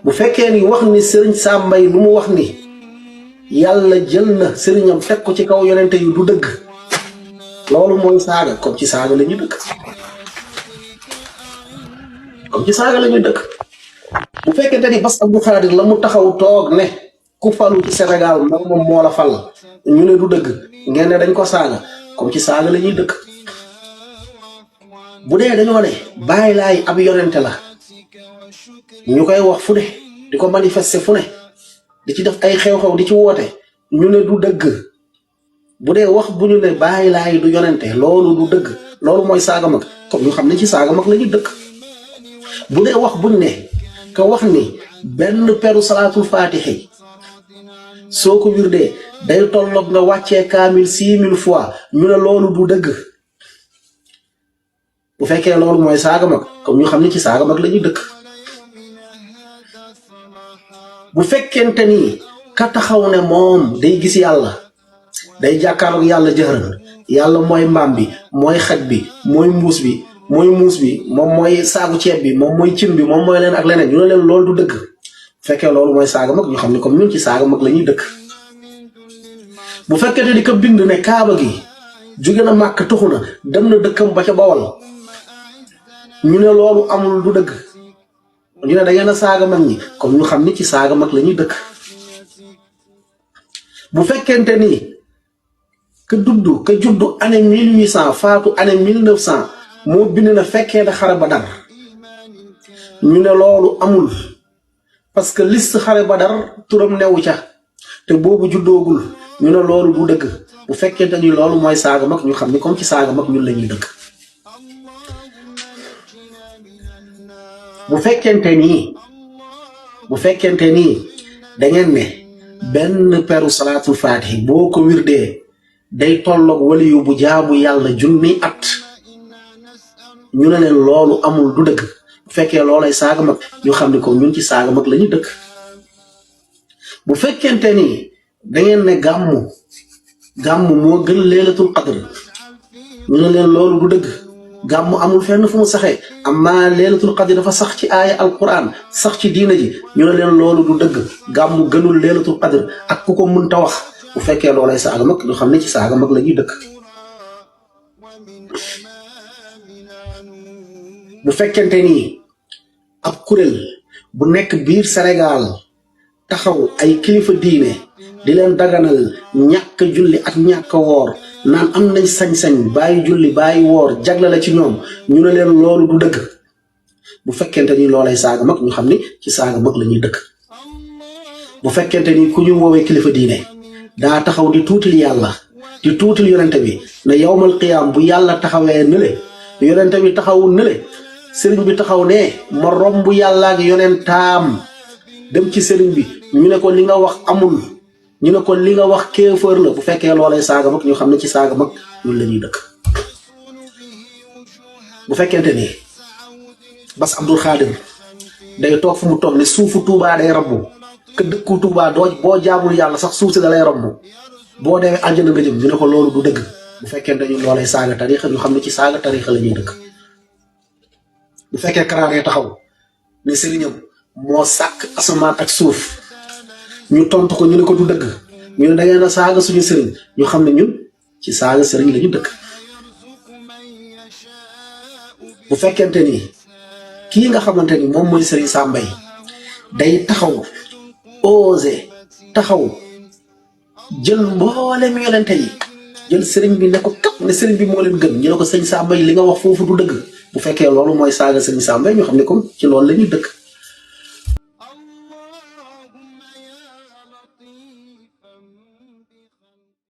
bu fekkee ni wax ni sëriñ Sambay lu mu wax ni yàlla jël na sëriñam teg ko ci kaw yonente yu du dëgg loolu mooy saaga comme ci saaga la ñu dëkk comme ci saaga la ñu dëkk bu fekkente ni Bass Abdou Khadir la mu taxaw toog ne ku falu ci Sénégal ndax moom moo la fal ñu ne du dëgg ngeen ne dañ ko saaga comme ci saaga la ñuy dëkk bu dee dañoo ne bàyyi laay ab yonente la ñu koy wax fu ne di ko manifester fu ne di ci def ay xew-xew di ci woote ñu ne du dëgg bu dee wax bu ñu ne bàyyi laay du yonente loolu du dëgg loolu mooy saaga mag comme ñu xam ne ci saaga mag la ñuy dëkk bu dee wax buñ ne ka wax ni benn peru salaatul faatihi soo ko wirdee day tolloog nga wàccee kaamil 6000 fois ñu ne loolu du dëgg bu fekkee loolu mooy saaga mag comme ñu xam ne ci saaga mag la ñuy dëkk bu fekkente ni ka taxaw ne moom day gis yàlla day jàkkaarloog yàlla jëxëran yàlla mooy mbaam bi mooy xaj bi mooy muus bi moom mooy saagu ceeb bi moom mooy cin bi moom mooy leen ak leneen ñu ne leen loolu du dëgg bu fekkee loolu mooy saaga mag ñu xam ne comme ñun ci saaga mag la ñuy dëkk bu fekkente ni ka bind ne kaaba gi jóge na màkk tuxu na dem na dëkkam ba ca bawal ñu ne loolu amul du dëgg ñu ne da ngeen a saaga mag ñi comme ñu xam ni ci saaga mag la ñuy dëkk bu fekkente ni ka juddu année 1800 faatu année 1900 moo bind na fekkee da xare Badar ñu ne loolu amul parce que liste xare Badar turam newu ca te boobu juddoogul ñu ne loolu du dëgg bu fekkente ni loolu mooy saaga mag ñu xam ni comme ci saaga mag ñun la ñuy dëkk bu fekkente nii da ngeen ne benn peru salaatul faatihi boo ko wirdee day tolloog waliyu bu jaamu yàlla junni at ñu ne leen loolu amul du dëgg bu fekkee loolay saaga mag ñu xam ni ko ñun ci saaga mag la ñuy dëkk bu fekkente ni da ngeen ne gàmmu moo gën leelatul qadr ñu ne leen loolu du dëgg gàmmu amul fenn fu mu saxee amma leelatul qadr dafa sax ci aaya alquran sax ci diina ji ñu ne leen loolu du dëgg gàmmu gënul leelatul qadr ak ku ko mënta wax bu fekkee loolay saaga mag ñu xam ne ci saaga mag la ñuy dëkk bu fekkente ni ab kuréel bu nekk biir Sénégal taxaw ay kilifa diine di leen daganal ñàkk julli ak ñàkk woor naan am nañ sañ-sañ bàyyi julli bàyyi woor jagle la ci ñoom ñu ne leen loolu du dëgg bu fekkente ni loolay saaga mag ñu xam ni ci saaga mag la ñuy dëkk bu fekkente ni ku ñu woowee kilifa diine daa taxaw di tuutil yàlla di tuutil yonente bi ne yawmal qiyaam bu yàlla taxawee nële yonente bi taxawul nële sëriñ bi taxaw ne ma romb yàlla ak yonentaam dem ci sëriñ bi ñu ne ko li nga wax amul ñu ne ko li nga wax kéefër la bu fekkee loolay saaga mag ñu xam ne ci saaga mag ñun la ñuy dëkk bu fekkente ni Bass Abdou Khadir day toog fu mu toog ne suufu Touba day rabbu ka dëkku Touba boo jaamul yàlla sax suuf si da lay rabbu boo demee àjjana nga jëm ñu ne ko loolu du dëgg bu fekkente ni loolay saaga tariixa ñu xam ne ci saaga tariixa la ñuy dëkk bu fekkee karaanee taxaw ne sëriñam moo sàkk asamaan ak suuf ñu tontu ko ñu ne ko du dëgg ñu ne da ngeen a saaga suñu sëriñ ñu xam ne ñun ci saaga sëriñ la ñu dëkk bu fekkente ni kii nga xamante ni moom mooy sëriñ Sambay day taxaw osé taxaw jël mboolem yonente yi jël sëriñ bi ne ko kap ne sëriñ bi moo leen gën ñu ne ko sëriñ Sambay li nga wax foofu du dëgg bu fekkee loolu mooy saaga sëriñ Sambay ñu xam ne comme ci loolu la ñuy dëkk